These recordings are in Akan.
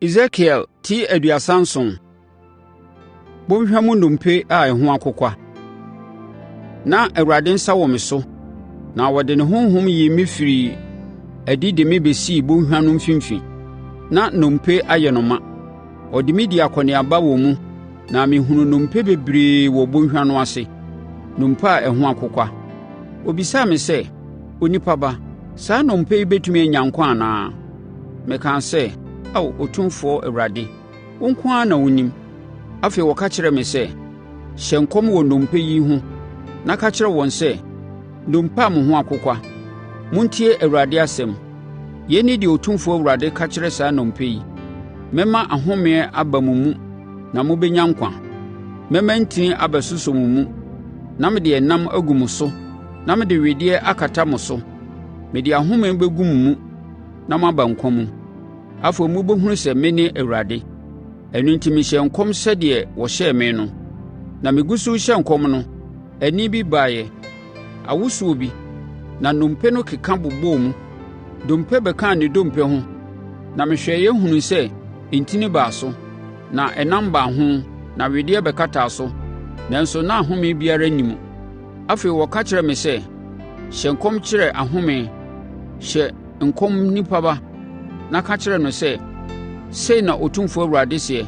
Hesekiel ti 37. Bɔnhwa Mu Nnompe A Ɛho Akokwa. Na Awurade nsa wɔ me so na ɔde ne Honhom yii me firii adi de me bɛsii bɔnhwa no mfimfini. Na nnompe ayɛ no ma. Ɔde me dii akɔneaba wɔ mu na mehunuu nnompe bebree wɔ bɔnhwa no ase, nnompe a ɛho akokwa. Ɔbisaa me sɛ, “Onipa ba, saa nnompe yi bɛtumi anya nkwa anaa?” Mekaa sɛ, “Ao Otumfoɔ Awurade, wo nko ara na wonim.” Afei ɔka kyerɛɛ me sɛ, “Hyɛ nkɔm wɔ nnompe yi ho na ka kyerɛ wɔn sɛ, ‘Nnompe a mo ho akokwa, montie Awurade asɛm! Yei ne deɛ Otumfoɔ Awurade ka kyerɛ saa nnompe yi: Mɛma ahomeɛ aba mo mu na mobɛnya nkwa. Mɛma ntini abɛsosɔ mo mu na mede ɛnam agu mo so na mede wedeɛ akata mo so. Mede ahome bɛgu mo mu na moaba nkwa mu. Afei mobɛhunu sɛ mene Awurade.’ ” Ɛno enti mehyɛɛ nkɔm sɛdeɛ wɔhyɛɛ me no. Na megu so rehyɛ nkɔm no, ɛnne bi baeɛ, awosoɔ bi, na nnompe no keka bobɔɔ mu, dompe bɛkaa ne dompe ho. Na mehwɛeɛ hunuu sɛ ntini baa so, na ɛnam baa ho na wedeɛ bɛkataa so, nanso na ahome biara nni mu. Afei ɔka kyerɛɛ me sɛ, “Hyɛ nkɔm kyerɛ ahome, hyɛ nkɔm onipa ba, na ka kyerɛ no sɛ, ‘Sei na Otumfoɔ Awurade seɛ: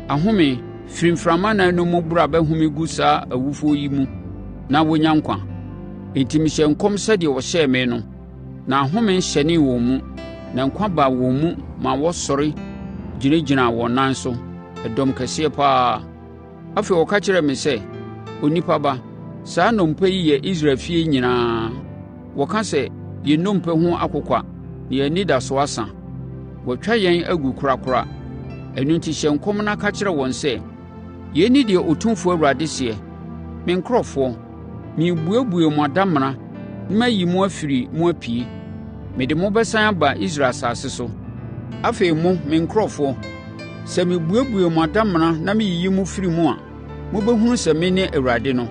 Ahome, firi mframa anan no mu bra bɛhome gu saa awufoɔ yi mu na wɔnnya nkwa.’ ” Enti mehyɛɛ nkɔm sɛdeɛ ɔhyɛɛ me no, na ahome hyɛnee wɔn mu, na nkwa baa wɔn mu ma wɔsɔre gyinagyinaa wɔn nan so, ɛdɔm kɛseɛ pa ara. Afei ɔka kyerɛɛ me sɛ, “Onipa ba, saa nnompe yi yɛ Israel efie nyinaa. Wɔka sɛ, ‘Yɛn nnompe ho akokwa na yɛn anidasoɔ asa. Wɔatwa yɛn agu korakora.’ Ɛno enti hyɛ nkɔm na ka kyerɛ wɔn sɛ, ‘Yei ne deɛ Otumfoɔ Awurade seɛ: Me nkurɔfoɔ, merebɛbuebue mo adamena na mayi mo afiri mu apue. Mede mo bɛsane aba Israel asase so. Afei mo, me nkurɔfoɔ, sɛ mebuebue mo adamena na meyiyi mo firi mu a, mobɛhunu sɛ mene Awurade no.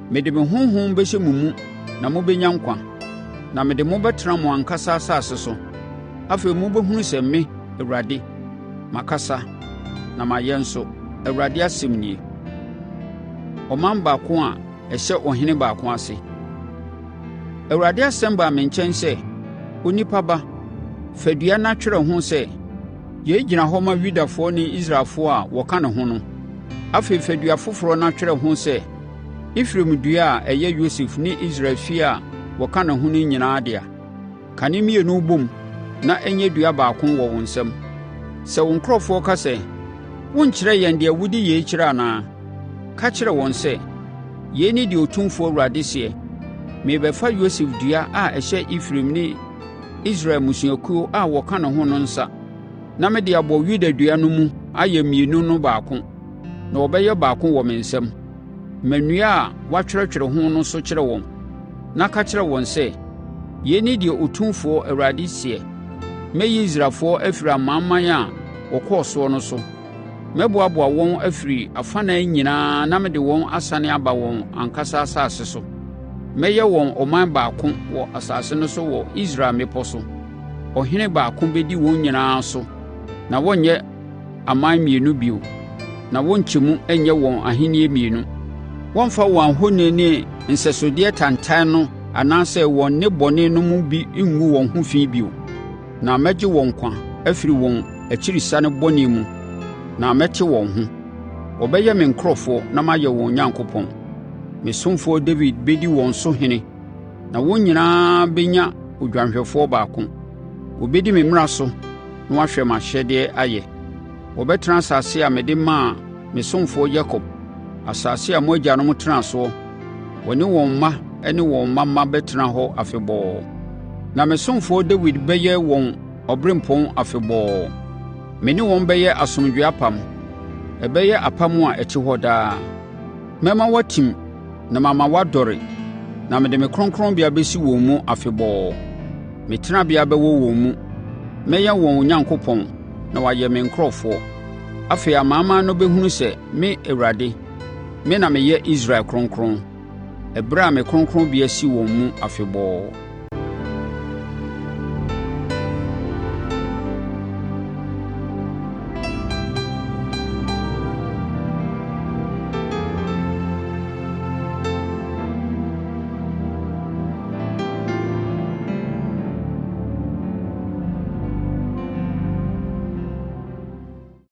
Mede me honhom bɛhyɛ mo mu na mobɛnya nkwa, na mede mo bɛtena mo ankasa asase so. Afei mobɛhunu sɛ me, Awurade, makasa, na mayɛ nso, Awurade asɛm nie.’ ” Ɔman Baako A Ɛhyɛ Ɔhene Baako Ase Awurade asɛm baa me nkyɛn sɛ, “Onipa ba, fa dua na twerɛ ho sɛ, ‘Yei gyina hɔ ma Yudafoɔ ne Israelfoɔ a wɔka ne ho no.’ Afei fa dua foforɔ na twerɛ ho sɛ, Efraim dua a ɛyɛ Yosef ne Israel efie a wɔka ne ho no nyinaa dea. Ka ne mmienu bɔ mu na ɛnyɛ dua baako wɔ wo nsam. Sɛ wo nkurɔfoɔ ka sɛ, ‘Worenkyerɛ yɛn deɛ wode yei kyerɛ anaa a,’ ka kyerɛ wɔn sɛ, ‘Yei ne deɛ Otumfoɔ Awurade seɛ: Merebɛfa Yosef dua a ɛhyɛ Efraim ne Israel mmusuakuo a wɔka ne ho no nsa, na mede abɔ Yuda dua no mu ayɛ mmienu no baako, na wɔbɛyɛ baako wɔ me nsam.’ Ma nnua a woatwerɛtwerɛ ho no so kyerɛ wɔn, na ka kyerɛ wɔn sɛ, ‘Yei ne deɛ Otumfoɔ Awurade seɛ: Mɛyi Israelfoɔ afiri amanaman a wɔkɔɔ soɔ no so. Mɛboaboa wɔn afiri afanan nyinaa na mede wɔn asane aba wɔn ankasa asase so. Mɛyɛ wɔn ɔman baako wɔ asase no so wɔ Israel mmepɔ so. Ɔhene baako bɛdi wɔn nyinaa so na wɔrenyɛ aman mmienu bio, na wɔrenkyɛ mu nyɛ wɔn ahennie mmienu. Wɔremfa wɔn ahoni ne nsɛsodeɛ tantan no anaasɛ wɔn nnebɔne no mu bi ngu wɔn ho fi bio. Na mɛgye wɔn nkwa afiri wɔn akyirisane bɔne mu na mɛte wɔn ho. Wɔbɛyɛ me nkurɔfoɔ na mayɛ wɔn Onyankopɔn. Me ɔsomfoɔ Dawid bɛdi wɔn so ɔhene na wɔn nyinaa bɛnya odwanhwɛfoɔ baako. Wɔbɛdi me mmara so na wɔahwɛ m'ahyɛdeɛ ayɛ. Wɔbɛtena asase a mede maa me ɔsomfoɔ Yakob, asase a mo agyanom tenaa soɔ. Wɔne wɔn mma ne wɔn mma mma bɛtena hɔ afebɔɔ. Na me ɔsomfoɔ Dawid bɛyɛ wɔn ɔberempɔn afebɔɔ. Me ne wɔn bɛyɛ asomdwoeɛ apam, ɛbɛyɛ apam a ɛte hɔ daa. Mɛma wɔatim na mama wɔadɔre na mede me kronkronbea bɛsi wɔn mu afebɔɔ. Me tenabea bɛwɔ wɔn mu. Mɛyɛ wɔn Onyankopɔn na wɔayɛ me nkurɔfoɔ. Afei amanaman no bɛhunu sɛ me Awurade, me na meyɛ Israel kronkron, ɛberɛ a me kronkronbea si wɔn mu afebɔɔ.”